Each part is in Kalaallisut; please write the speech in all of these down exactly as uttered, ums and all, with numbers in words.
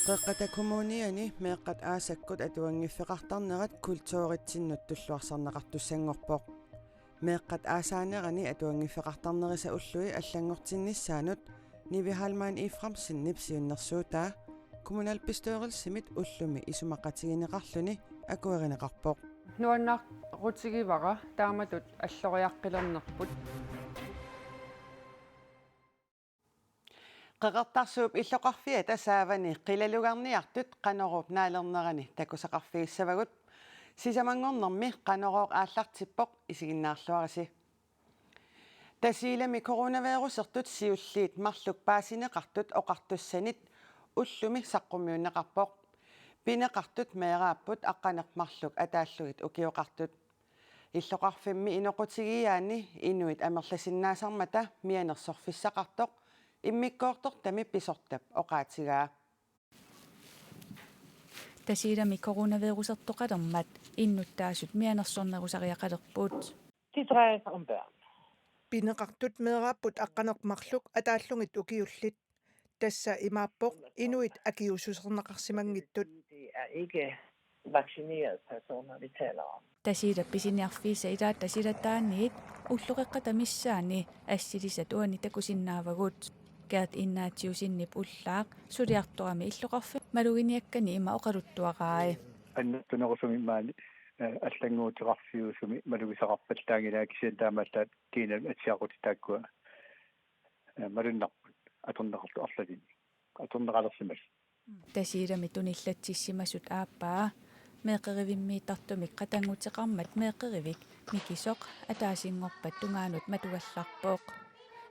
Qeqqata Kommuniani meeqqat aasakkut atuanngiffeqartarnerat kulturitsinnut tulluarsarneqartussanngorpoq. Meeqqat aasaanerani atuanngiffeqartarnerisa ullui allanngortinnissaanut Nivi Heilmann Efraimsenip siunnersuutaa kommunalbestyrelsimit ullumi isumaqatigineqarluni akuerineqarpoq. Nuannaarutigivara taamatut alloriaqqilernerput. Qeqertarsuup illoqarfiata saavani qilalugarniartut Qanoruup naalernerani takusaqarfigissavagut. Sisamanngornermi Qanorooq aallartippoq, isiginnaarluarisi. Tasiilami coronavirusertut siulliit marluk paasineqartut oqartussanit ullumi saqqummiunneqarpoq. Pineqartut meeraapput aqqaneq-marluk ataallugit ukioqartut. Illoqarfimmi inoqutigiiaani inuit amerlasinnaasarmata mianersorfissaqartoq immikkoortortami pisortap oqaatigaa. Tasiilami coronavirusertoqalermat innuttaasut mianersornerusariaqalerput. Det drejer sig om børn. Pineqartut meeraapput aqqaneq-marluk ataallugit ukiullit. Tassa imaappoq inuit akiuussuserneqarsimanngitsut. Det er ikke vaccinerede personer, vi taler om. Tasiilap pisiniarfiisa ilaata silataaniit ulloqeqqata missaani assilisat uani takusinnaavagut. Gert Ignatiussenip ullaaq suliartorami illoqarfik maluginiakkani ima oqaluttuarai. Annertunerusumik maani, eh, allannguuteqarfiusumi malugisaqarpallaanngilanga, kisianni taamaallaat kiinanut atsiaqqutit taakkua, eh, malunnarput atorneqartut arlalinnik. Atorneqalersimasut. Tasiilami tunillatsissimasut aappaa meeqqerivimmiittartumik qatannguteqarmat meeqqerivik mikisoq ataasinngorpat tungaanut matugallarpoq.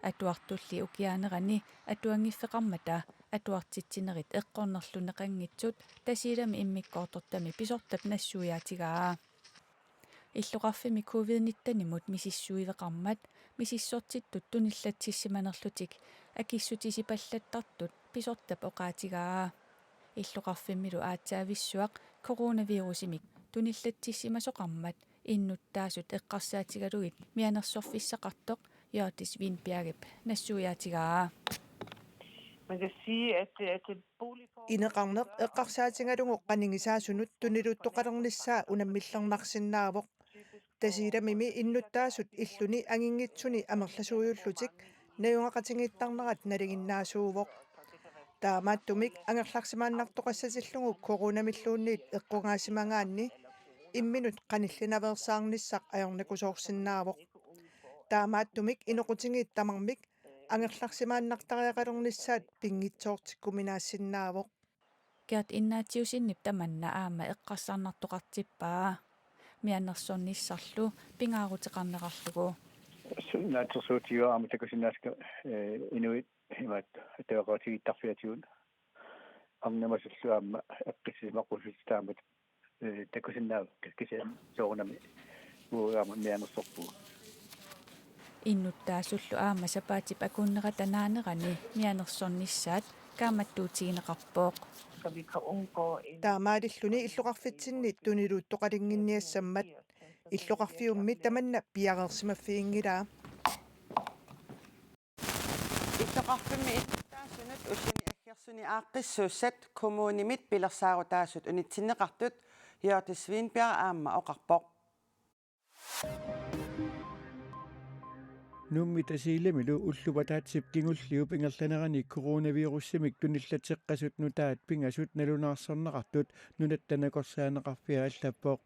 Atuartulli ukiaanerani atuanngiffeqarmata atuartitsinerit eqqornerlunneqanngitsut Tasiilami immikkoortortami pisortap nassuiaatigaa. Illoqarfimmi covid nittenimut misissuiveqarmat misissortittut tunillatsissimanerlutik akissutisipallattartut pisortap oqaatigaa. Illoqarfimmilu aatsaavissuaq coronavirusimik tunillatsissimasoqarmat innuttaasut eqqarsaatigalugit mianersorfissaqartoq Hjørdis Wienbergip nassuiaatigaa. Man kan sige, at, at boligforholdene... Ineqarneq eqqarsaatigalugu qanigisaasunut tuniluttoqalernissaa unammillernarsinnaavoq. Tasiilamimi innuttaasut illuni anginngitsuni amerlasuujullutik najugaqatigiittarnerat nalinginnaasuuvoq. Taamaattumik angerlarsimaannartoqassatillugu coronamilluunniit eqqugaassimagaanni imminut qanillinaveersaarnissaq ajornakusoorsinnaavoq. Taamaattumik inoqutigiit tamarmik angerlarsimaannartariaqalernissaat pinngitsoortikkuminaassinnaavoq. Gert Ignatiussenip tamanna aamma eqqarsarnartoqartippaa mianersornissarlu pingaaruteqarnerarlugu. Su-, naatsorsuutigaara aamma takusinnaassasut, eh, inuit imaattoq attaveqatigiittarfiatigut arnamasullu aamma eqqissisimaqqussutit taamatut, eh, takusinnaavakka, kisianni soorunami uagut aamma mianersorpugut. Innuttaasullu aamma sapaatip akunnerata naanerani mianersornissaat kaammattuutigineqarpoq. Så vi kan undgå en... Taamaalilluni illoqarfitsinni tuniluttoqalinnginniassammat. Illoqarfiummi tamanna piareersimaffiginngilaa. Illoqarfimmi innuttaasunut ulluni aggersuni aaqqissuussat kommunimit pilersaarutaasut unitsinneqartut Hjørdis Wienberg aamma oqarpoq. Nuummi Tasiilamilu ullup ataatsip kingulliup ingerlanerani coronavirusimik tunillateqqasut nutaat pingasut nalunaarsorneqartut Nunatta Nakorsaaneqarfia allappoq.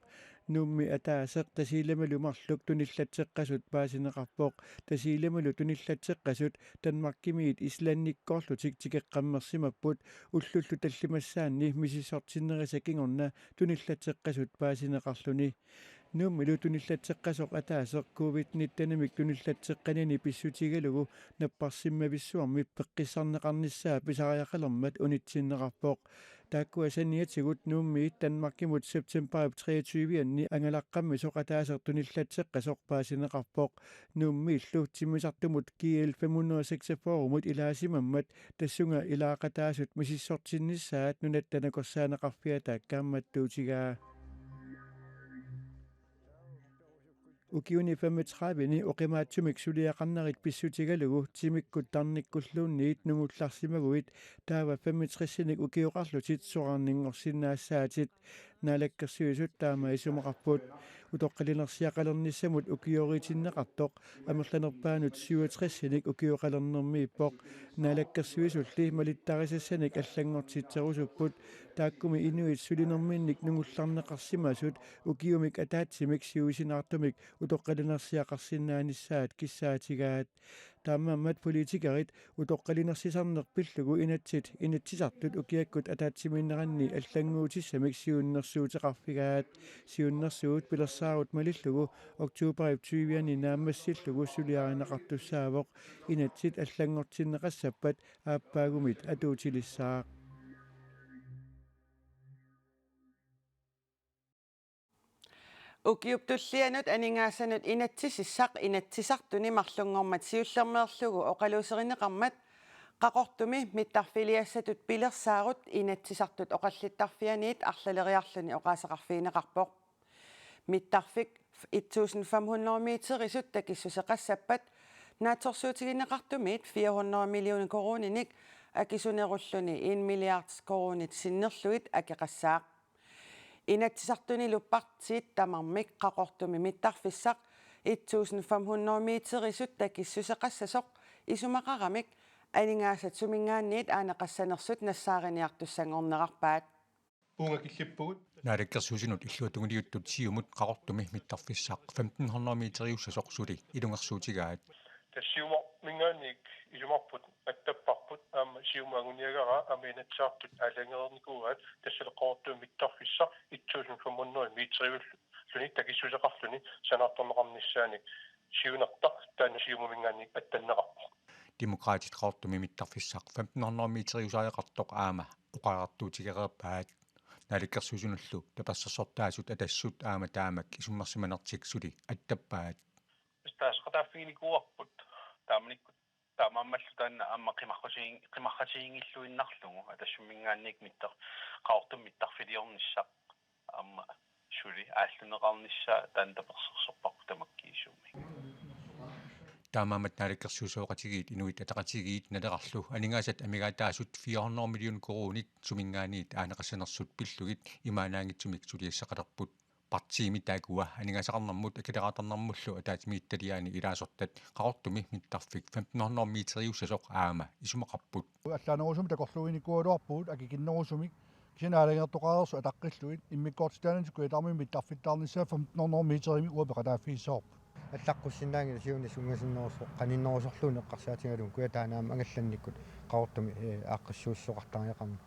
Nuummi ataaseq Tasiilamilu marluk tunillateqqasut paasineqarpoq. Tasiilamilu tunillateqqasut Danmarkimiit Islandikkoorlutik tikeqqammersimapput, ullullu tallimassaanni misissortinnerisa kingorna tunillateqqasut paasineqarluni. Nuummilu tunillateqqasoq ataaseq covid nittenimik tunillateqqanini pissutigalugu napparsimmavissuarmi peqqissarneqarnissaa pisariaqalermat unitsinneqarpoq. Taakkua saniatigut Nuummiit Danmarkimut septembarip treogtyve-anni angalaqqammisoq ataaseq tunillateqqasoq paasineqarpoq. Nuummiillu timmisartumut G L fem hundrede og seksogfyrre-mut ilaasimammat tassunga ilaaqataasut misissortinnissaat Nunatta Nakorsaaneqarfiata kaammattuutigaa. Ukiuni femogtredive-ni oqimaatsumik suliaqarnerit pissutigalugu timikkut tarnikkulluunniit nungullarsimaguit taava femogtresinik ukioqarlutit soraarninngorsinnaassaatit. Naalakkersuisut taama isumaqarput. Utoqqalinersiaqalernissamut ukioriitinneqartoq amerlanerpaanut syvogtresinik ukioqalernermiippoq. Naalakkersuisulli malittarisassanik allanngortitserusupput. Taakkumi inuit sulinerminnik nungullarneqarsimasut ukiumik ataatsimik siusinaartumik utoqqalinersiaqarsinnaanissaat kissaatigaat. Taamaammat politikerit utoqqalinersisarneq pillugu inatsit Inatsisartut ukiakkut ataatsimiinneranni allannguutissamik siunnersuuteqarfigaat. Siunnersuut pilersaarut malillugu oktoberip tyve-ani naammassillugu suliarineqartussaavoq. Inatsit allanngortinneqassappat aappaagumit atuutilissaaq. Ukiup tullianut aningaasanut inatsisissaq Inatsisartuni marlunngormat siullermeerlugu oqaluuserineqarmat Qaqortumi mittarfiliassatut pilersaarut Inatsisartut oqallittarfianiit arlaleriarluni oqaaseqarfigineqarpoq. Mittarfik et tusind fem hundrede meterisut takissuseqassappat naatsorsuutigineqartumiit fire hundrede millioner koruuninik akisunerulluni en milliard koruunit sinnerlugit akeqassaaq. Inatsisartunilu partiit tamarmik Qaqortumi mittarfissaq et tusind fem hundrede meterisut takissuseqassasoq isumaqaramik aningaasat suminngaanniit aaneqassanersut nassaariniartussanngornerarpaat. Uunga killippugut. Naalakkersuisunut illuatungiliuttut Siumut Qaqortumi mittarfissaq femten hundrede meteriussasoq suli ilungersuutigaat. Tassa Siumuminngaanniit isumarput attapparput aamma Siumut anguniagaraa aamma Inatsisartut aalajangereernikuuaat tassalu Qaqortumi mittarfissaq et tusind fem hundrede meteriulluni takissuseqarluni sanaartorneqarnissaanik siunertaq taanna Siumuminngaanniit attanneqarpoq. Demokraatit Qaqortumi mittarfissaq femten hundrede meteriusariaqartoq aamma oqariartuutigereerpaat. Naalakkersuisunullu tapersersortaasut Atassut aamma taamak isummersimanertik suli attappaat. Taasaqataaffiginikuuarput taamanikkut taamaammallu taanna aamma qimarratigiin-, qimarratigiinngilluinnarlugu Atassuminngaanniit mittar-, Qaqortumi mittarfiliornissaq aamma suli aallunneqarnissaa taanna tapersersorparput tamakkiisumik. Taamaammat naalakkersuisooqatigiit Inuit Ataqatigiit Nalerarlu aningaasat amigaataasut fire hundrede million koruunit suminngaanniit aaneqassanersut pillugit imaannaanngitsumik suliassaqalerput. Partiimi taakkua aningaasaqarnermut akileraartarnermullu ataatsimiititaliaani ilaasortat Qaqortumi mittarfik femten hundrede meteriussasoq aamma isumaqarput. Allaanerusumik takorluuinikuugaluarpugut akikinnerusumik kisianni aalajangertoqareersut ataqqillugit immikkoortitaanertik Kujataa-mi mittarfittaarnissaa femten hundrede meterimi uanga peqataaffigissavarput. Allaqqussinnaanngilaq siunissaq ungasinnerusoq qaninnerusorluunniit eqqarsaatigalugu Kujataani aamma angallannikkut Qaqortumi, eh, aaqqissuussisoqartariaqarmat.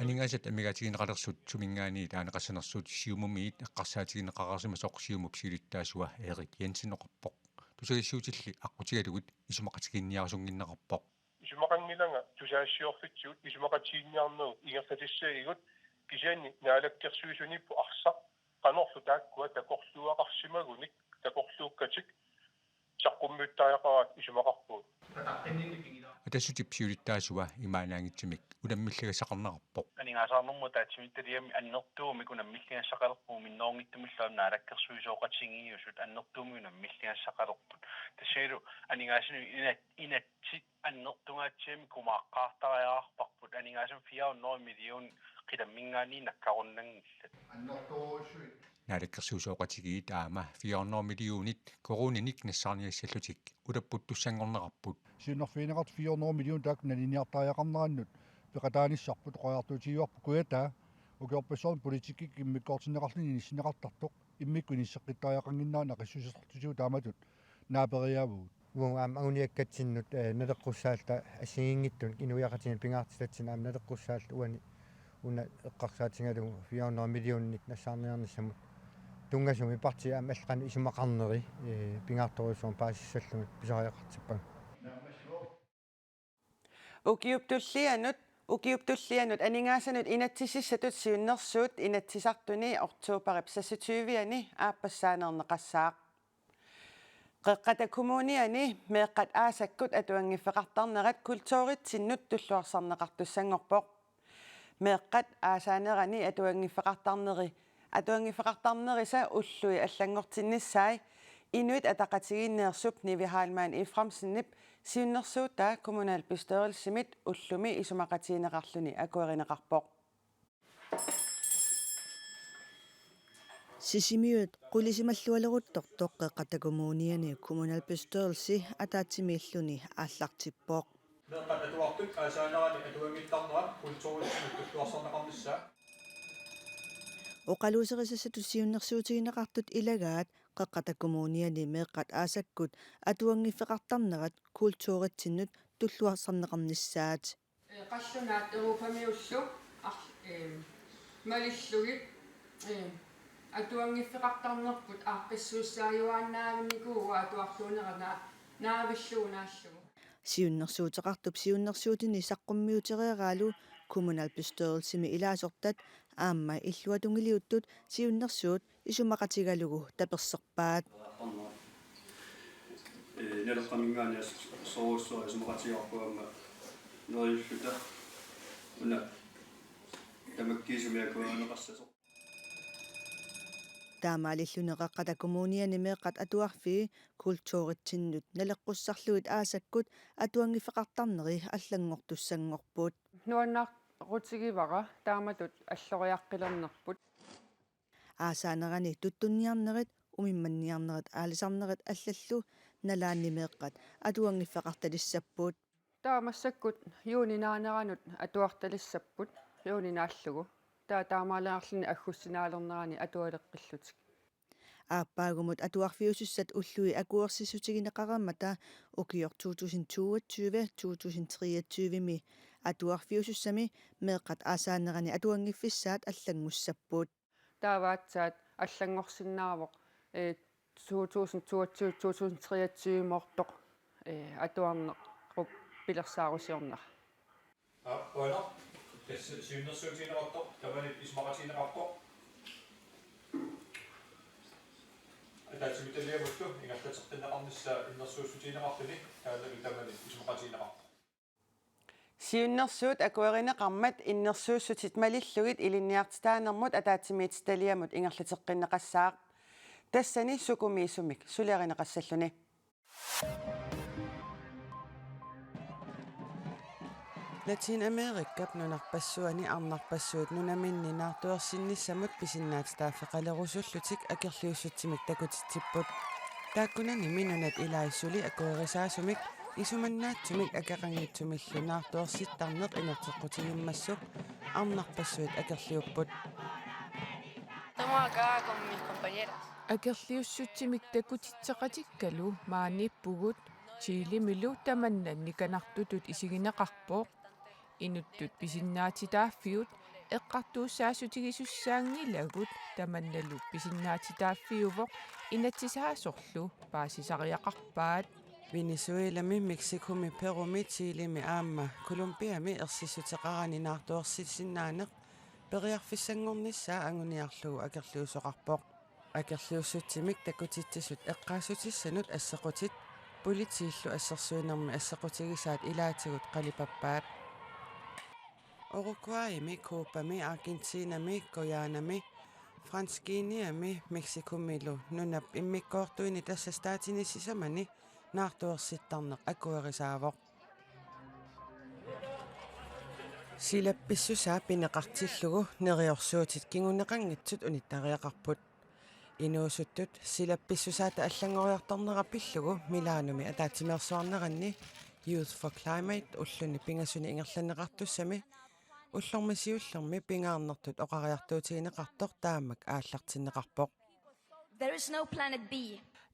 Aningaasat amigaatigineqalersut suminngaanniit aaneqassanersut Siumumiit eqqarsaatigineqareersimasoq Siumup siulittaasua Erik Jensen oqarpoq. Tusagassiuutilli aqqutigalugit isumaqatigiinniarsunnginnerarpoq. Isumaqanngilanga tusagassiorfitsigut isumaqatigiinniarnerit ingerlatissagigut kisianni naalakkersuisuniippoq arsaq qanorlu taakkua takorluugaqarsimagunik takorluukkatik saqqummiuttariaqaraat isumaqarpugut. Atassutip siulittaasua imaannaanngitsumik unammilligassaqarnerarpoq. Aningaasaarnermut ataatsimiititaliami annertuumik unammilligassaqalerpugut minnerunngitsumillu aamma naalakkersuisooqatigiiusut annertuumik unammilligassaqalerput. Tassanilu aningaasanut ina-, inatsit annertungaatsiamik kumaaqqaartariaqarparput aningaasanut fire hundrede million qilamminngaanniit nakkarunnanngillat. Naalakkersuisooqatigiit aamma fire hundrede millionit koruuninik nassaarniassallutik ulapputtussanngornerarput. Siunnerfigineqartut fire hundrede million taakku naliniartariaqarnerannut peqataanissarput oqariartuutigivarput Kujataa ukiorpassuarni politikkikkut immikkoortinneqarluni inissinneqartartoq immikkut inisseqqittariaqannginnera naqissusersortutigut taamatut naaperiaavugut. Uagut aamma anguniakkatsinnut, eh, naleqqussaalluta assigiinngitsunik inuiaqatigiinni pingaartitatsinnut aamma naleqqussaalluta uani una eqqarsaatigalugu fire hundrede millionik nassaarniarnissamut tunngasumik partiit aamma allat qanoq isumaqarneri, eh, pingaartorujussuarmik paasissallugit pisariaqartippagut. Ukiup tullianut, ukiup tullianut aningaasanut inatsisissatut siunnersuut Inatsisartuni oktoberip seksogtyve-ani aappassaaneerneqassaaq. Qeqqata Kommuniani meeqqat aasakkut atuanngiffeqartarnerat kulturitsinnut tulluarsarneqartussanngorpoq. Meeqqat aasaanerani atuanngiffeqartarneri Atuanngiffeqartarnerisa ullui allanngortinnissai Inuit Ataqatigiinneersup Nivi Heilmann Efraimsenip siunnersuutaa kommunalbestyrelsimit ullumi isumaqatigineqarluni akuerineqarpoq. Sisimiut qulisimallualeruttortoq Qeqqata Kommuniani kommunalbestyrelsi ataatsimiilluni aallartippoq. Meeqqat atuartut aasaanerani atuanngittarnerat kulturitsinnut tulluarsarneqarnissaa. Oqaluuserisassatut siunnersuutigineqartut ilagaat Qeqqata Kommuniani meeqqat aasakkut atuanngiffeqartarnerat kulturitsinnut tulluarsarneqarnissaat. Ee, qallunaat Europamiullu ar-, ee, malillugit, ee, atuanngiffeqartarnerput aaqqissuussaajuaannaavinnikuuvoq atuartuunera naa-, naavillugu naallugu. Siunnersuuteqartup siunnersuutini saqqummiutereeraalu kommunalbestyrelsimi ilaasortat aamma illuatungiliuttut siunnersuut isumaqatigalugu taperserpaat. Ee, Naleqqaminngaanniit soorujussuaq isumaqatigaarput aamma neriulluta una tamakkiisumik akuerineqassasoq. Taamaalilluni Qeqqata Kommuniani meeqqat atuarfii kulturitsinnut naleqqussarlugit aasakkut atuanngiffeqartarneri allanngortussanngorput. Nuannaarutigivara taamatut alloriaqqilernerput. Aasaanerani tuttunniarnerit, umimmanniarnerit, aalisarnerit allallu nalaanni meeqqat atuanngiffeqartalissapput. Taava massakkut juuninaaneranut atuartalissapput, juuni naallugu. Taava taamaaliorluni aggustinaalernerani atualeqqillutik. Aappaagumut atuarfiusussat ullui akuersissutigineqarmata ukioq to tusind toogtyve, to tusind treogtyve-mi atuarfiusussami meeqqat aasaanerani atuanngiffissaat allanngussapput. Taava aatsaat allanngorsinnaavoq, ee, to tusind toogtyve, to tusind treogtyve-moortoq, ee, atuarnerup pilersaarusiornera. Aap, uanga tassa siunnersuutigineqartoq, tamanit isumaqatigineqarpoq. Ataatsimiititaliamullu ingerlateqqinneqarnissaa innersuussutigineqarluni, taannalu tamanit isumaqatigineqarpoq. Siunnersuut akuerineqarmat innersuussutit malillugit ilinniartitaanermut ataatsimiititaliamut ingerlateqqinneqassaaq. Tassani sukumiisumik suliarineqassalluni. Latinamerikap nunarpassuani arnarpassuit nunaminni naartuersinnissamut pisinnaatitaaffeqalerusullutik akerliussutsimik takutitsipput. Taakkunanimi nunat ilaat suli akuerisaasumik isumannaatsumik akeqanngitsumillu naartuersittarneq inerteqqutigimmassuk arnarpassuit akerliupput. Estamos acá con mis compañeras. Akerliussutsimik takutitseqatikkalu maaniippugut. Chilemilu tamanna nikanartutut isigineqarpoq. Inuttut pisinnaatitaaffigut eqqartuussaassutigisussaanngilagut, tamannalu pisinnaatitaaffiuvoq inatsisaasorlu paasisariaqarpaat. Venezuelami, Mexicomi, Perumi, Chilemi aamma Colombiami ersissuteqarani naartuersisinnaaneq periarfissanngornissaa anguniarlugu akerliusoqarpoq. Akerliussutsimik takutitsisut eqqaassutissanut assequtit politiillu assersuinermi assequtigisaat ilaatigut qalipappaat. Uruguaymi, Cubami, Argentinami, Guyanami, Fransk Guineami, Mexicomilu nunap immikkoortuini tassa statini sisamani naartuersittarneq akuerisaavoq. Silap pissusaa pineqartillugu neriorsuutit kinguneqanngitsut unittariaqarput. Inuusuttut silap pissusaata allanngoriartornera pillugu Milanomi ataatsimeersuarneranni Youth for Climate ulluni pingasuni ingerlanneqartussami ullormi siullermi pingaarnertut oqariartuutigineqartoq taamak aallartinneqarpoq. There is no planet B.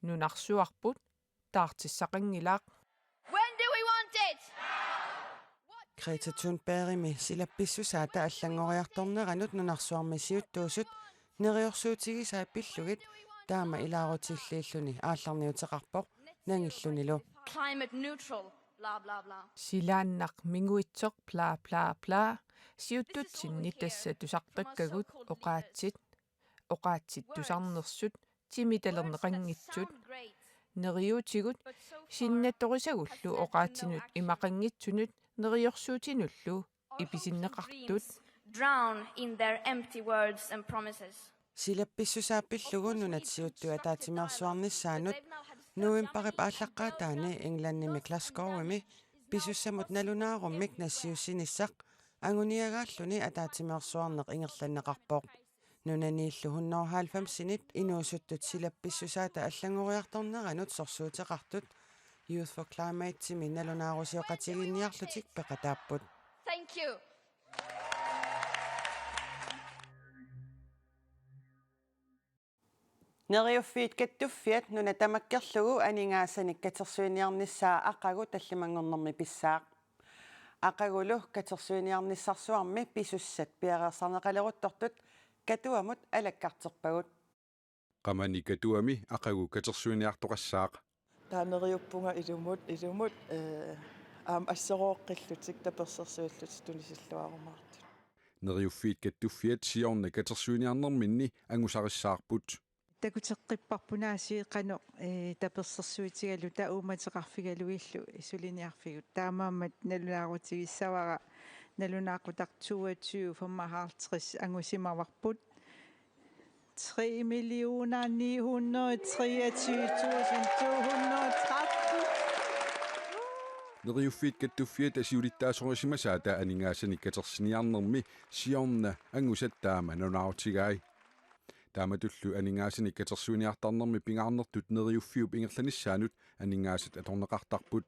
Nunarsuarput taartissaqanngilaq. When do we want it? Greta Thunbergimi silap pissusaata allanngoriartorneranut nunarsuarmi siuttuusut neriorsuutigisai pillugit taama ilaarutilliilluni aallarniuteqarpoq nangillunilu. Climate neutral, blah, blah, blah. Silaannaq minguitsoq bla bla bla. Siuttutsinni tassa tusartakkagut oqaatsit, oqaatsit tusarnersut timitalerneqanngitsut. Neriuutigut sinnattorisagullu oqaatsinut imaqanngitsunut neriorsuutinullu ipisinneqartut. Drown in their empty words and promises. Silap pissusaa pillugu nunat siuttui ataatsimeersuarnissaanut novembarip aallaqqaataani Englandimi Glasgowimi pisussamut nalunaarummik nassiussinissaq anguniagaalluni ataatsimeersuarneq ingerlanneqarpoq. Nunaniillu hundrede og halvfemsinit inuusuttut silap pissusaata allanngoriartorneranut sorsuuteqartut Youth for Climateimi nalunaarusioqatigiinniarlutik peqataapput. Thank you. Neriuffiit Kattuffiat nuna tamakkerlugu aningaasanik katersuiniarnissaa aqagu tallimanngornermi pissaaq. Aqagulu katersuiniarnissarsuarmi pisussat piareersarneqaleruttortut Katuamut alakkarterpagut. Qamani Katuami aqagu katersuiniartoqassaaq. Taava neriuppunga ilumut, ilumut, eh, aamma assorooqqillutik tapersersuillutik tunisilluarumaartut. Neriuffiit Kattuffiat siorna katersuiniarnerminni angusarissaarput. Takuteqqipparput aasiit qanoq, eh, tapersersuutigaluta uummateqarfigalugillu suliniarfigut. Taamaammat nalunaarutigissavara nalunaaqutaq toogtyve femoghalvtreds angusimavarput. Tre millioner ni hundrede treogtyve tusind to hundrede og tretten. Neriuffiit Kattuffiata siulittaasorisimasaata aningaasanik katersiniarnermi siorna angusat taama nalunaarutigai. Taamatullu aningaasanik katersuiniartarnermi pingaarnertut Neriuffiup ingerlanissaanut aningaasat atorneqartarput.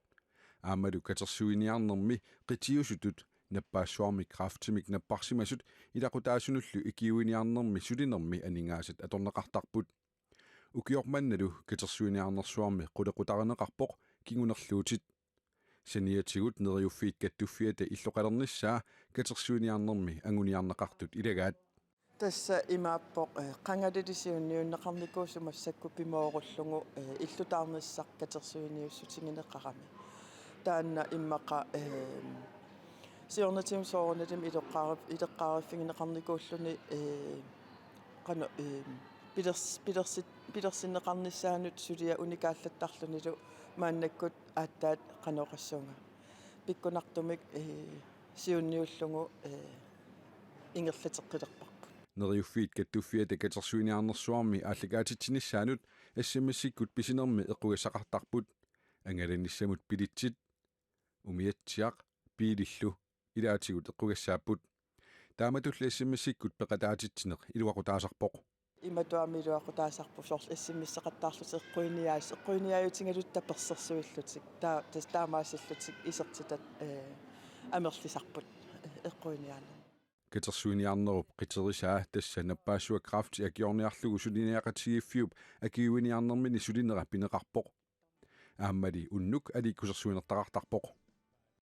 Aammalu katersuiniarnermi qitiusutut nappaassuarmi kræftimik napparsimasut ilaqutaasunullu ikiuiniarnermi sulinermi aningaasat atorneqartarput. Ukioq mannalu katersuiniarnersuarmi qulequtarineqarpoq kingunerluutit. Saniatigut Neriuffiit Kattuffiata illoqalernissaa katersuiniarnermi anguniarneqartut ilagaat. Tassa imaappoq, eh, qangalili siunniunneqarnikuusoq massakkut pimoorullugu, eh, illutaarnissaq katersuiniussutigineqarami. Taanna immaqa, eh, siornatigut soorunalimi ileqqaarif-, ileqqaariffigineqarnikuulluni, eh, qanoq, eh, pilers-, pilersit-, pilersinneqarnissaanut suliaq unikaallattarlunilu maannakkut aatsaat qanoq oqassuunga. Pikkunartumik, eh, siunniullugu, eh, ingerlateqqilerparput. Neriuffiit Kattuffiata katersuiniarnersuarmi aallakaatitsinissaanut S M S-ikkut pisinermi eqqugassaqartarput. Angalanissamut billetsit, umiatsiaq, biilillu ilaatigut eqqugassaapput. Taamatullu S M S-ikkut peqataatitsineq iluaqutaasarpoq. Imatut aamma iluaqutaasarpoq soorlu S M S-eqattaarlutik eqquiniaas-, eqquiniaajutigalutik tapersersuillutik, taa-, tas-, taamaasillutik isertitat, eh, amerlisarput, eh, eqquiniaanani. Katersuiniarnerup qiterisaa tassa nappaassuaq kræfti akiorniarlugu suliniaqatigiiffiup akiuiniarnermini sulinera pineqarpoq. Aammali unnuk aliikkusersuinertaqartarpoq.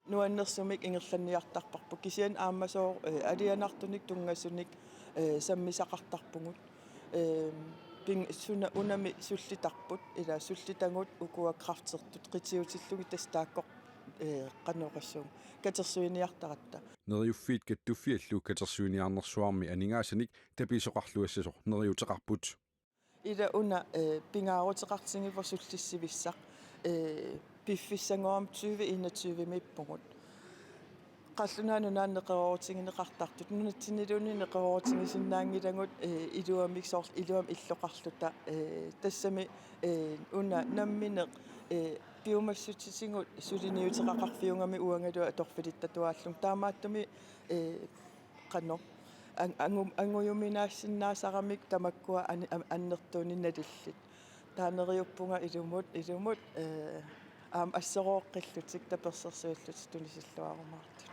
Nuannersumik ingerlanniartarparput. Kisianni aamma sooq, eh, alianartunik tunngasunik, eh, sammisaqartarpugut. Eh, ping-, suna-, unami sullitarput, ila sullitagut ukua kræftertut qitiutillugit tassa taakku, eh, qanoq oqassuunga, katersuiniartaratta. Neriuffiit Kattuffiallu katersuiniarnersuarmi aningaasanik tapisoqarluassasoq neriuteqarput. Ila una, eh, pingaaruteqartigivoq sullissivissaq, eh, piffissagooq tyve enogtyve-miippugut. Qallunaat Nunaanni neqeroorutigineqartartut, nunatsinniluunniit neqeroorutigisinnaanngilagut, eh, iluamik soorlu iluamik illoqarluta, eh, tassami, eh, una nammineq, eh, piumassutitigut suliniuteqaqarfiugami uangalu atorfilittatuaallunga. Taamaattumik, eh, qanoq, an-, angu-, angujuminaassinnaassaramik tamakkua ani-, am-, annertuunik nalillit. Taava neriuppunga ilumut, ilumut, eh, aamma assorooqqillutik tapersersuillutik tunisilluarumaartut.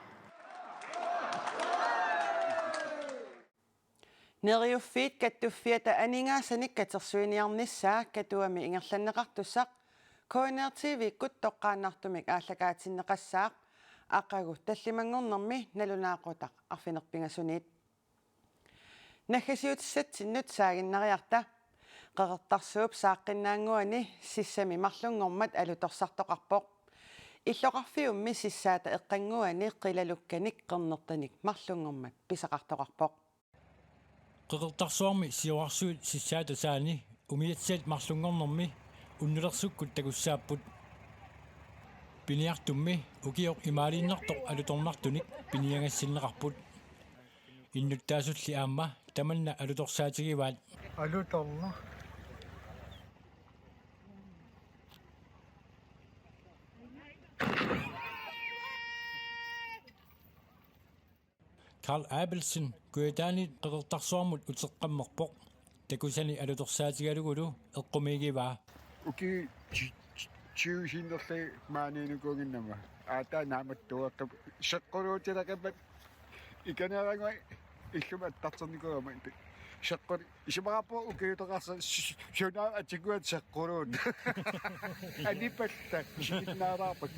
Neriuffiit Kattuffiata aningaasanik katersuiniarnissaa Katuami ingerlanneqartussaq K N R T V-kkut toqqaannartumik aallakaatinneqassaaq, aqagu tallimanngornermi nalunaaqutaq arfineq-pingasuniit. Naggasiutissatsinnut saaginnariarta. Qeqertarsuup saaqqinnaannguani sissami marlunngormat alutorsartoqarpoq. Illoqarfiummi sissaata eqqannguani qilalukkanik qernertanik marlunngormat pisaqartoqarpoq. Qeqertarsuarmi Siorarsuit sissaata saani umiatsiat marlunngornermi unnulersukkut takussaapput. Piniartummi ukioq imaaliinnartoq alutornartunik piniagassinneqarput. Innuttaasulli aamma tamanna alutorsaatigivaat. Alutorlu. Carl Abelsen Kujataani Qeqertarsuarmut uteqqammerpoq. Takusani alutorsaatigalugulu eqqumiigivaa. Ukiut ti-, ti-, tyve sinnerlugit maaniinikuuginnama. Aataa naamattuaqqap seqquluutileqimmat ikaneerangui illumut attarternikuugama. Seqquli isumaqarpoq ukiuteqarsa s-, s-, sunaaffa atikuat seqquluut. Anipallat sikinnaalaarpat.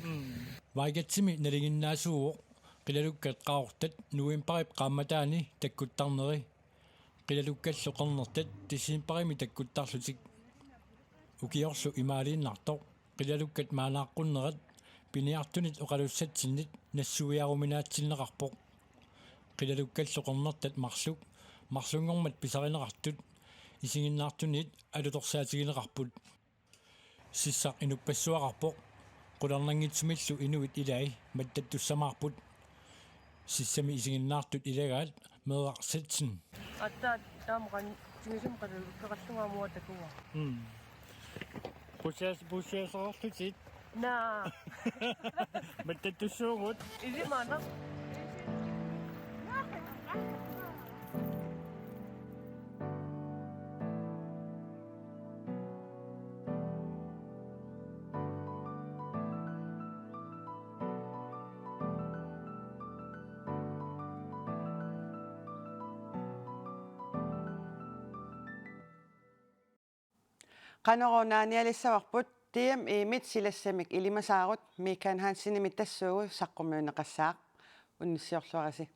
Vaigatsimi nalinginnaasuuvoq qilalukkat qaqortat novembarip qaammataani takkuttarneri. Qilalukkallu qernertat decembarimi takkuttarlutik. Ukiorlu imaaliinnartoq qilalukkat maanaaqqunnerat piniartunit oqalussatsinnit nassuiaruminaatsinneqarpoq. Qilalukkallu qernertat marluk marlunngormat pisarineqartut isiginnaartunit alutorsaatigineqarput. Sissaq inuppassuaqarpoq. Qularnanngitsumillu inuit ilai mattattussamaarput. Sissami isiginnaartut ilagaat meeraq Setsen. Aatsaat taama qanoq tigusimaqqalu ikkeqarlunga aamma takuara. Mm. Pusias-, pusiasoqarlutit. Naa. Mattattussuugut. Ilimaana. Qanoq naanialissavarput, D M I-mit silassamik ilimasaarut Michael Hansenimit tassuugu saqqummiunneqassaaq. Unnussiorluarisi.